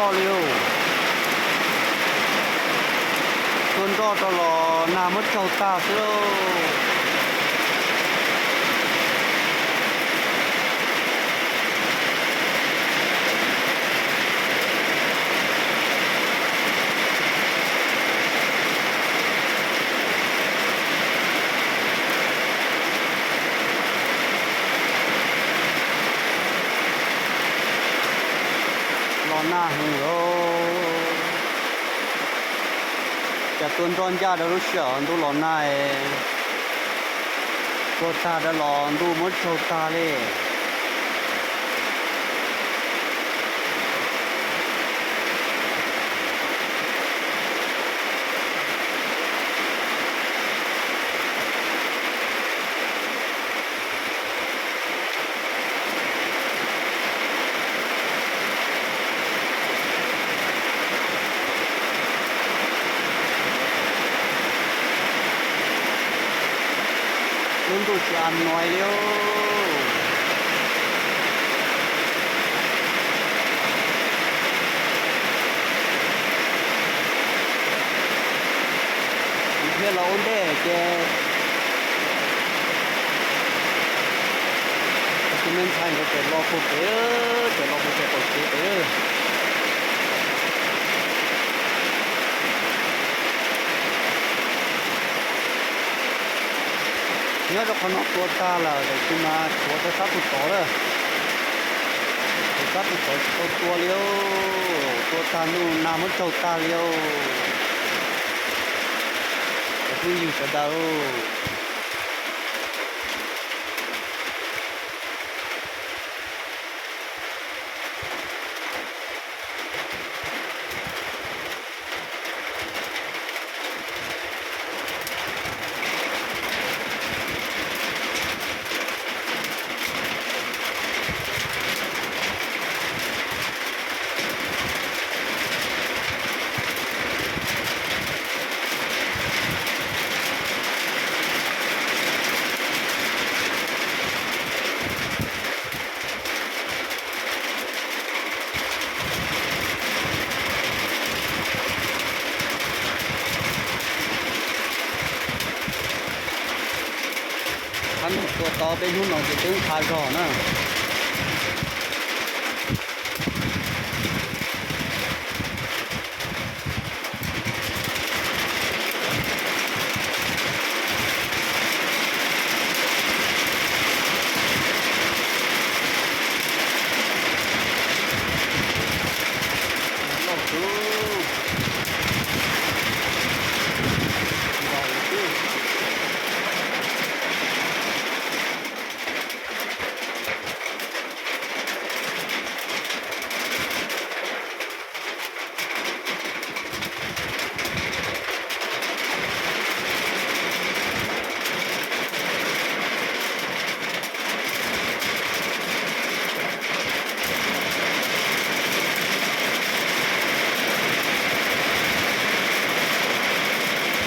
Li, tua nroj rau los nag muab tsaug tag xwb lauj. Los nag heev li. Cas tua nroj ncaj rau lub sij hawm ntuj los nag, tua tag rau los ntuj muab tsaug tag li. Lub ntuj tsis a nois li. Kuv thiaj los ua ntej ces, tus me ntxhais nkawd tseem los puag pem, tseem los puag pem qaum tsev pem. Nyob rau qhov no tua tag lawm tiam sis mas tshuav rau sab tus tod lawm. Tshuav sab tus tod tsis tau tua li, tua tag ntuj nag muab tsaug tag li. Cov phooj ywg sawv daws, qhab noom tua tau peb hnub no ces twb qha zog na.